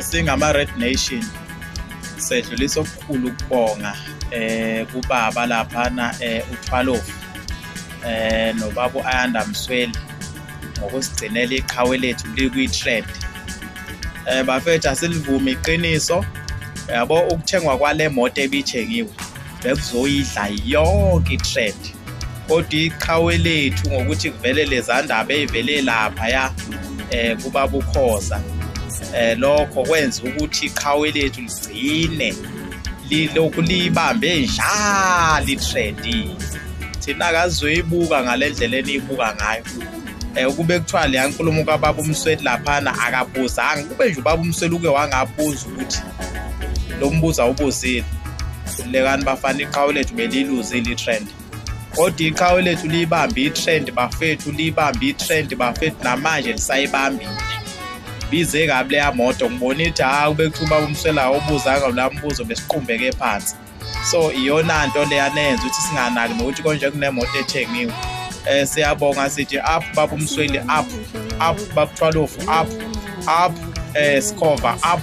Singama Red Nation sedlulisa okukhulu ukubonga kubaba laphana uThwalofu nobaba u-Ayanda Msweli ngokusigcinela iqhawe lethu likwi-trend. Bafethu, asilivumi iqiniso, yabo, ukuthengwa kwale moto ebithengiwe bekuzoyidla yonke i-trend, kodwa iqhawe lethu ngokuthi kuvele leza ndaba ey'vele laphaya kubaba uKhoza, lokho kwenza ukuthi iqhawe lethu ligcine lilokhu liyibambe njalo i-trend. Thina akazoyibuka ngale ndlela eniyibuka ngayo. Ukube kuthiwa leya nkulumo kababa uMsweli laphana akabuzanga, kube nje ubaba uMsweli uke wangabuza ukuthi lo mbuzo awubuzile, khululekani bafana, iqhawe lethu beliluzile i-trend. Kodwa iqhawe lethu liyibambe i-trend bafethu, liyibambe i-trend bafethu, namanje lisayibambile. Bize kabi leya moto, ngibona ithi ha kube kuthiwa ubaba uMsweli awubuzanga la mbuzo besiqumbeke phansi. So iyona nto leya nenza ukuthi singanaki nokuthi konje kunemoto ethengiwe. Siyabonga, sithi up baba uMsweli, up up baba Thwalofu, up up, Sikhova up.